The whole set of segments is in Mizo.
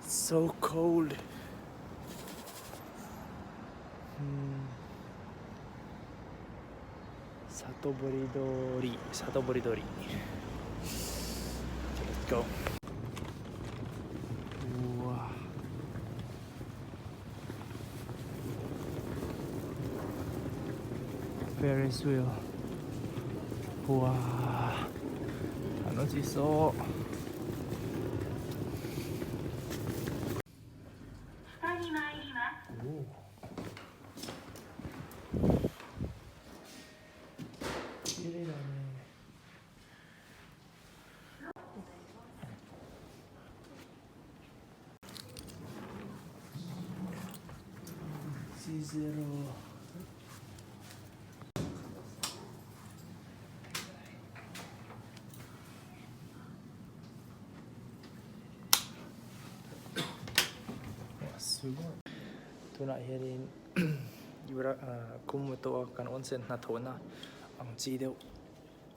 It's so cold. Hmm. Satobori dori, Satobori dori. Okay, let's go. Wow. Ferris wheel. うわ楽しそう。お綺麗だね。1-0 Tunah hianin Kumamoto a kan onsen hnathawhna ang chi deuh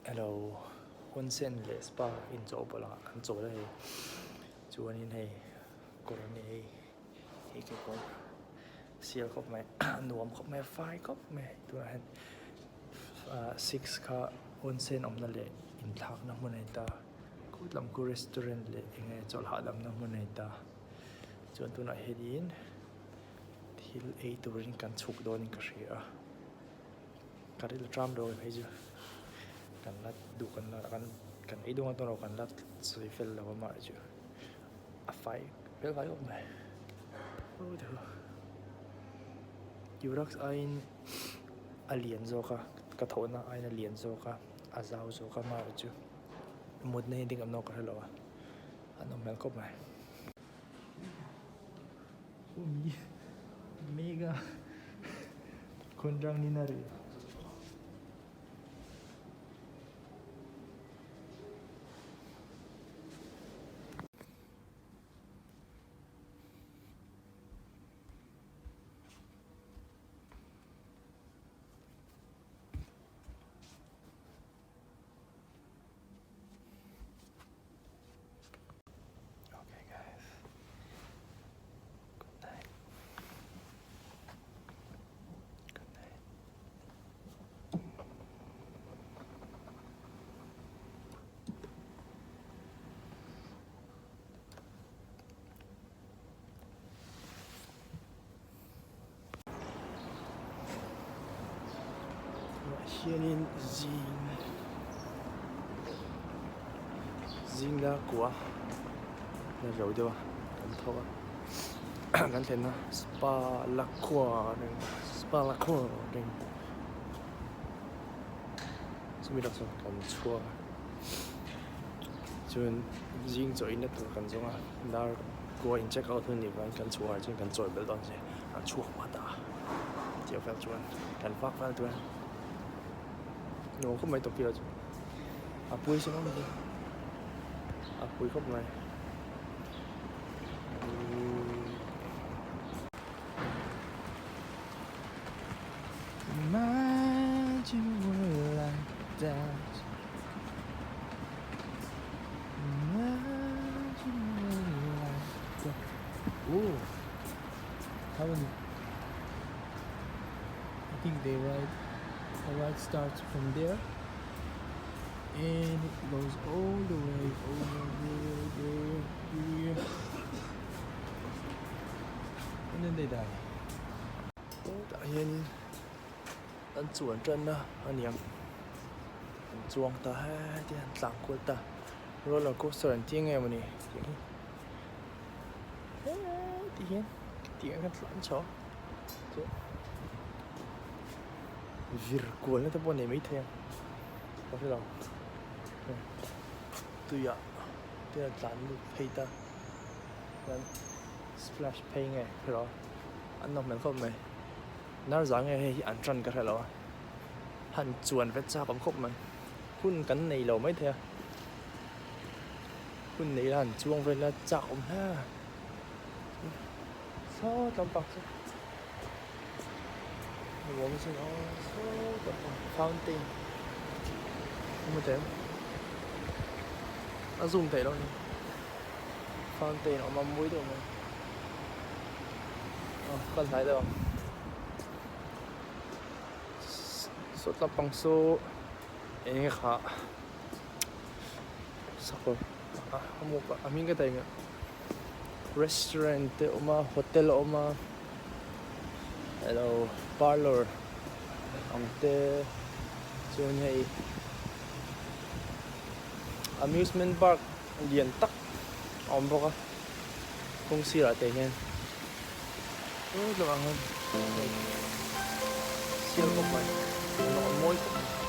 elo onsen leh spa inchawhpawlh ah an chawl a hei chuanin hei kawr a ni hei hei kekawr sial khawp mai a nuam khawp mai a fai khawp mai tunah hian ah six kha onsen awmna leh inthlakna hmun a ni ta khut lam khu restaurant leh eng nge chawlh hahdamna hmun a ni ta chuan tunah hianin thil ei turin kan chhuk dawnin ka hria a ka rilru ṭam lo phei chu kan la duh kan la kan ei dawn dawn lo kan la sawi fel lo a mah chu. A fai fel fai khawp mai Durax aiin a lian zawk a ka thawhna aiin a lian zawk a a zau zawk a amaherawh chu mutna hi ding awm ka hrelo a an awm hmel khawp mai. Mega Konjang ni na ri. Okay guys, good night. Good night. Tunah hianin zing zing la kua la ro deuh a kan tho a kan thlenna spa la khua spa la khua chumi lawk chuan kan chhuak a chuan zing chaw inna tur kan zawng a dar kua in check out hun nih vangin kan chhuah ah chuan kan chawi belh dawn a ni an chhuak hma ta a tih vel chuan kan vak vel tur a nuam khawp mai Tokyo chu a pui sin awm hi a pui khawp mai. Imagine a world like that Imagine a world like that Oh, haven't I think they ride the ride starts from there and it goes all the way over there, there, here and then they die. Tah hianin an chuan tan a aniang an chuang ta heti an tlang kual ta roller coaster an ti nge mawni tih hi heti hian tiang hian tlan chho a vir kualna te pawh a nei maithei a ka hre lo tuiah te a tlan lut phei ta chuan splash phei nge ka hre lo a. An nawm hmel khawp mai. Narza nge hei hi an tan ka hre lo a. Han chuan vet chak awm khawp mai. Hun kan nei lo maithei a. Hun nei la han chuang vel la chak awm hle a. Sawt lampang chu nuam sin aw sawt lampang fountain a hmu thei em? A zoom theih loh a ni. Fountain a awm a mawi deuh mai. Kal hnai deuh ang. Saw tlampang saw eng nge kha sakawr a a hming ka daih restaurant te a awm a hotel a awm a elo parlour ang te chuan hei amusement park lian tak a awm bawk a kawng sirah te hian sial khawp mai a mawi khawp mai.